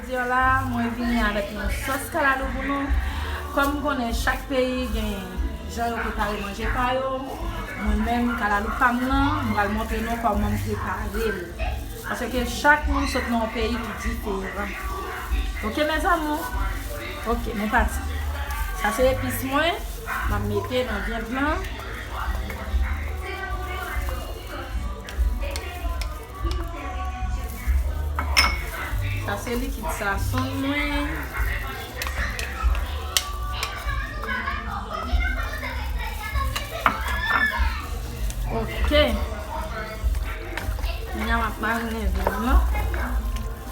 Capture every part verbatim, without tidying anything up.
Jodi a la, mwen vini avèk yon sòs kalalou pou nou. Kòm m konnen chak peyi gen jan yo prepare manje pa yo, mwen menm kalalou pa m nan, m pral montre nou kòman m prepare l. Paske chak moun sot nan yon peyi ki diferan. Oke, mes amours? Oke, nou pati. Sa se epis mwen, m ap mete nan vyann lan. Sa se likid sazon mwen. Oke. Kounye a m ap marinen vyann lan.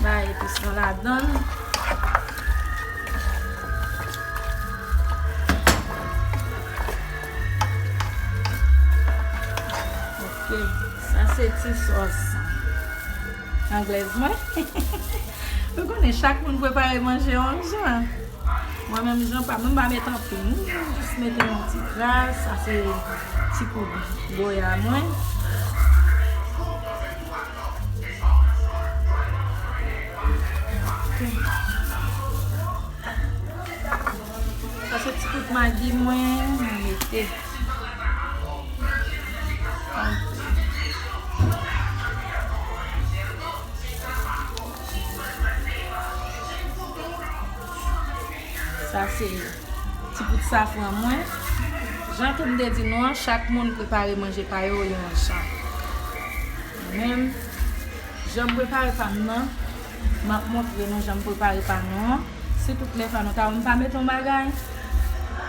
Bay epis lan ladan l. Oke, sa se ti sòs anglèz mwen. Ou konnen chak moun prepare manje yon jan. Mwen menm jan pa m, m pa met anpil. M jis mete yon ti kras, sa se ti kout goya mwen. Sa se ti kout magi mwen, mwen mete. Sa se ti bout safran mwen. Jan ke m te di nou an, chak moun prepare manje pa yo yon jan. Mwen menm, jan m prepare pa m nan, m ap montre nou jan m prepare pa nou an. Si tout lè pa nou ta wè m pa mete yon bagay,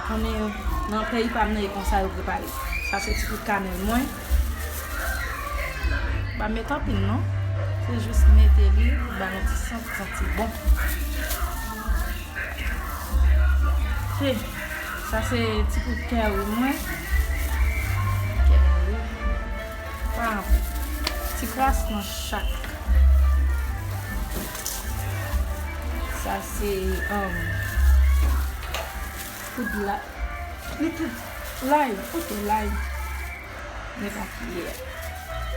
konnen nan peyi pa m nan e konsa yo prepare. Sa se ti bout kanèl mwen. Pa mete anpil non. Se jis mete li pou ba yon ti sant, santi bon. Ok. Sa se ti kout kèri mwen. Kèri. Pa anpil. Ti kras nan chak. Sa se, um, kout la. Likid lay. Ok, lay. Met yon kiyè.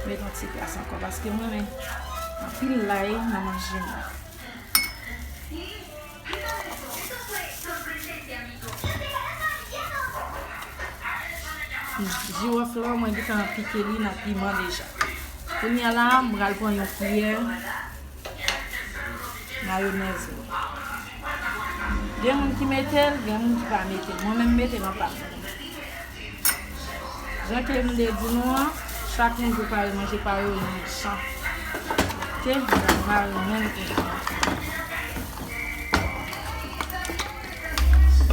Met yon ti kras ankò paske mwen renmen anpil lay nan manje mwen. Jiwòf la, mwen gentan pike li nan piman deja. Kounye a la, m pral pran yon kiyè mayonèz mwen. Gen moun ki mete l, gen moun ki pa mete l. Mwen menm, m mete nan pa m. Jan ke m te di nou an, chak moun prepare manje pa yo yon jan. Ok, m pral marinen l konsa.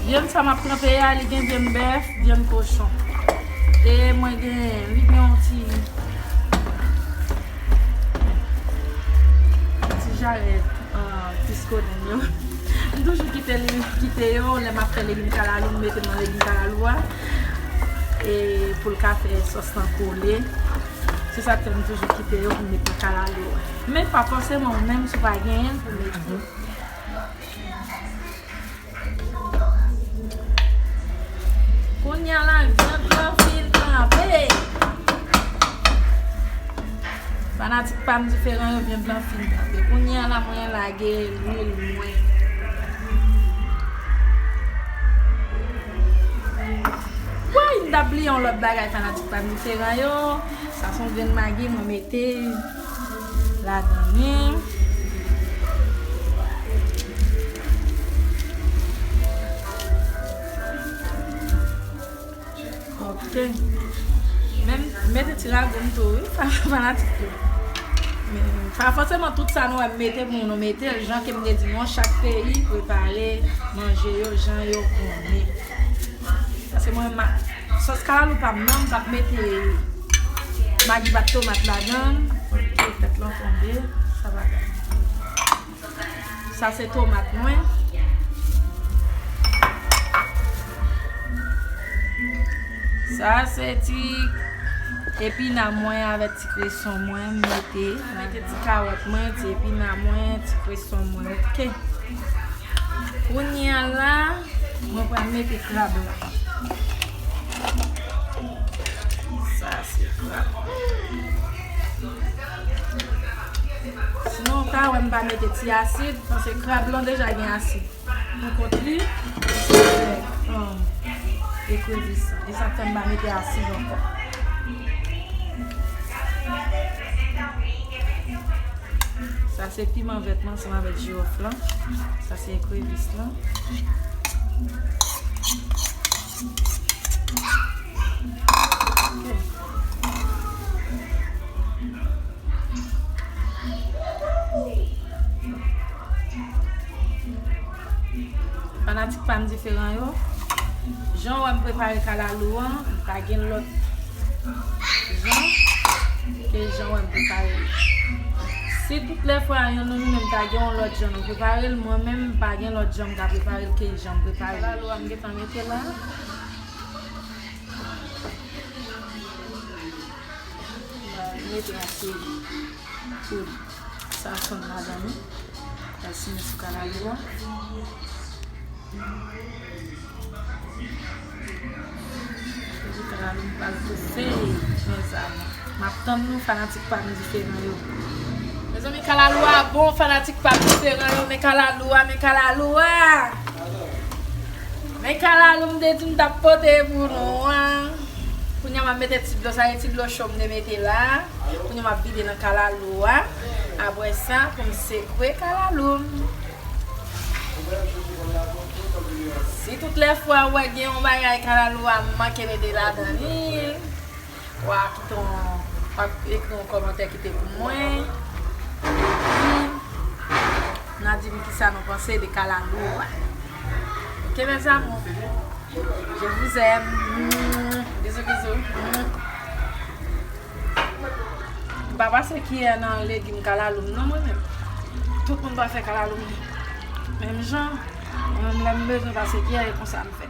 Vyann sa m ap tranpe a, li gen vyann bèf, vyann kochon. E mwen gen, li gen yon ti, ti jarèt, ah, ti skonnen yo. M toujou kite li, kite yo, lè m ap fè legim kalalou, m mete nan legim kalalou a. E pou l ka fè sòs lan kole. Se sa k fè m toujou kite yo pou m met nan kalalou a. Men pa fòseman ou menm si w pa genyen l pou mete. Kounye a la, vyann lan fin tranpe. Fanatik pa m diferan yo, vyann lan fin tranpe. Kounye a la, mwen lage lwil mwen. Woy, m t ap bliye yon lòt bagay, fanatik pa m diferan yo. Sa se yon grenn magi mwen mete ladan li. Ok. Menm mete ti ragout tou, wi, fanatik yo. Men pa fòseman tout sa nou wè m mete pou nou mete l, jan ke m te di nou, chak peyi prepare manje yo jan yo konnen. Paske mwen, ma-, sòs kalalou pa m nan, m p ap mete magi bat tomat ladan l. Ok, fèt lan tonbe, sa va gade. Sa se tomat mwen. Sa se ti epina mwen avèk ti kreson mwen, m mete. M mete ti kawòt mwen, ti epina mwen, ti kreson mwen, ok. Kounye a la, mwen pral mete krab la. Sa se krab. Sinon, w Sa wè m pa mete ti asid, paske krab lan deja gen asid pou kont li, pou fè, um, ekrevis lan. E sa k fè m pa mete asid ankò. Sa se piman vèt lan ansanm avèk jiwòf lan. Sa se ekrevis lan. Ok. Fanatik pa m diferan yo, jan w wè m prepare kalalou an, m pa gen lòt jan ke jan w wè m prepare l. Si tout lè fwa yonn nan nou menm ta gen yon lòt jan nou prepare l, mwen menm m pa gen lòt jan m ka prepare l ke jan m prepare l. Kalalou a m gentan mete la. M mete yon ti poud safran ladan li. Pral simen sou kalalou a. Poud kalalou m pral toufe, mezanmi. M ap tann nou, fanatik pa m diferan yo. Mezanmi, kalalou a bon, fanatik pa m diferan yo. Men kalalou a, men kalalou a. Men kalalou m te di m t ap pote pou nou an. Kounye a m ap mete ti dlo, sa e ti dlo cho m te mete la. Kounye a m ap vide nan kalalou a. Apre sa, pou m sekwe kalalou m. Si tout lè fwa ou wè gen yon bagay kalalou a m manke mete ladan li, w a kite yon, w a ekri yon kòmantè kite pou mwen. Epi, n a di m kisa nou panse de kalalou a. Ok, mes amours. Je vous aime. Bisous, bisous. M pa pase kiyè nan legim kalalou m non, mwen menm. Tout moun pa fè kalalou m menm jan. Mwen menm, lè m bezwen pase kiyè, e konsa m fè.